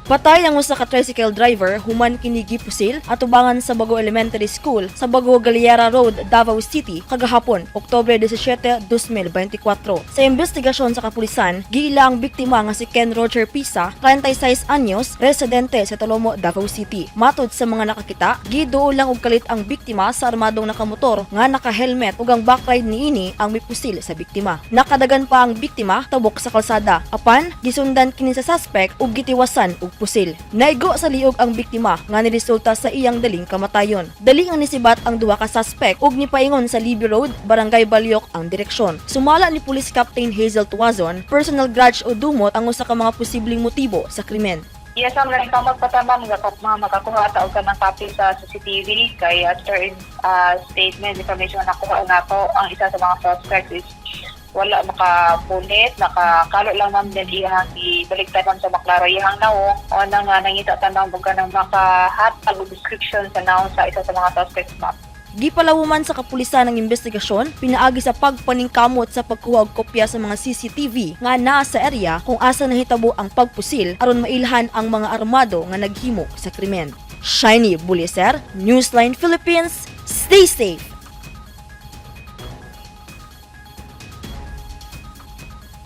Patay ang usa ka tricycle driver human kini gipusil atubangan sa Bago Elementary School sa Bago Galera Road, Davao City kagahapon, Oktubre 17, 2024. Sa investigasyon sa kapulisan, giila ang biktima nga si Ken Roger Pisa, 36 anyos, residente sa Talomo, Davao City. Matod sa mga nakakita, giduol lang og kalit ang biktima sa armadong nakamotor nga naka-helmet ug ang backride niini ang mipusil sa biktima. Nakadagan pa ang biktima tabok sa kalsada. Apan, gisundan kini sa suspect ug gitiwasan og pusil. Naigo sa liog ang biktima nga niresulta sa iyang daling kamatayon. Dali nga nisibat ang duha ka suspect ug nipaingon sa Libby Road, Barangay Balyok ang direksyon. Sumala ni Police Captain Hazel Tuazon, personal grudge o dumot ang usa ka mga posibleng motibo sa krimen. Yes, ma'am, nagkamot pa ta, ma'am, mga makakuha ta og kanang copy sa CCTV kay as per statement information na nakuha nato, ang isa sa mga suspects is wala makapunit, nakakalo lang, ma'am, din iyang ibaliktad, ma'am, sa maklaro iyang nawong o nang nangita ta, ma'am, og kanang makahatag og description sa nawong sa isa sa mga suspects, ma'am. Gipalawuman sa kapulisan ang investigasyon pinaagi sa pagpaningkamot sa pagkuha og kopya sa mga CCTV nga naa sa area kung asa nahitabo ang pagpusil aron mailhan ang mga armado nga naghimo sa krimen. Shiny Buliser, Newsline Philippines, stay safe.